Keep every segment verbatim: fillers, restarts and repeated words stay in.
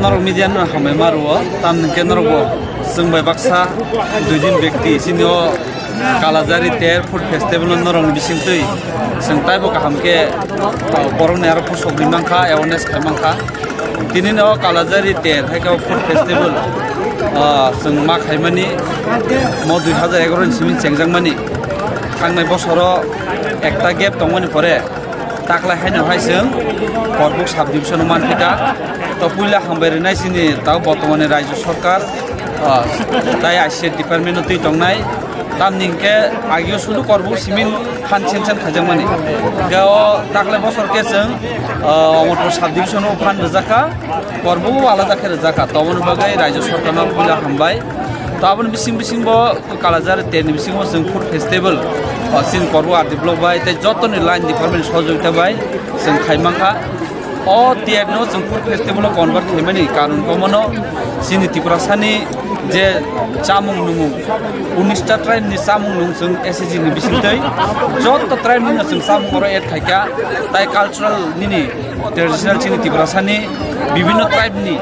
Norok media no hambai ma rwo, tamni hwnkhe norok bo chwng bai baksa dui din bekti chini o Kalajari Ter Food Festival no norok ni bisingtwi chwng taibo kaham khe, ah, borok ni aro phusok ri mankha, awareness khai mankha. Tini no Kalajari Ter hai khe o Food Festival, ah, chwng ma khaimani mo dui hajar egaroh ni simi chengjakmani. Thangnai bosoro ekta gap tongmani pore taklai haino hai chwng Korbuk sub division o manphi kha. To puila hambai rwnai chini tao bortomani Rajya Sorkar, ah, tai I C S department no twi tongnai. Tamni hwnkhe agio sulu Korbuk simi phan chen chen khaijakmani. Hwnkhe o taklai bosor khe chwng, ah, Omorpur sub division o phan rwjakha. Korbuk o alada khe rwjakha. Toboni bagwi Rajya Sorkar no puila hambai. To aboni bising bising bo Kalajari Ter ni bisingo chwng food festival, o, chini Korbuk R D block bai tei joto ni line department sojogita bai chwng khai mankha. O ter no chwng food festival o convert khaimani karon komono chini Tiprasani je chamung numung, unis ta tribe ni chamung nung chwng S H G ni bisingtwi joto tribe ni no chwng chamung oro add khaikha, tai cultural nini traditional chini Tiprasani bibhinno tribe ni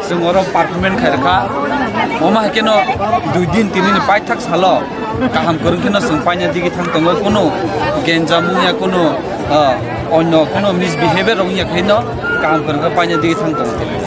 chwng oro performance khairokha. Omo hai kheno dui din tini ni paithak salo kaham kwrwng kheno chwng paina digi thang tongo, kunu genjamung ya kunu, ah, Onno kheno misbehavior rok wngya khe no, kaham kwrwng khe paina di thang tongo.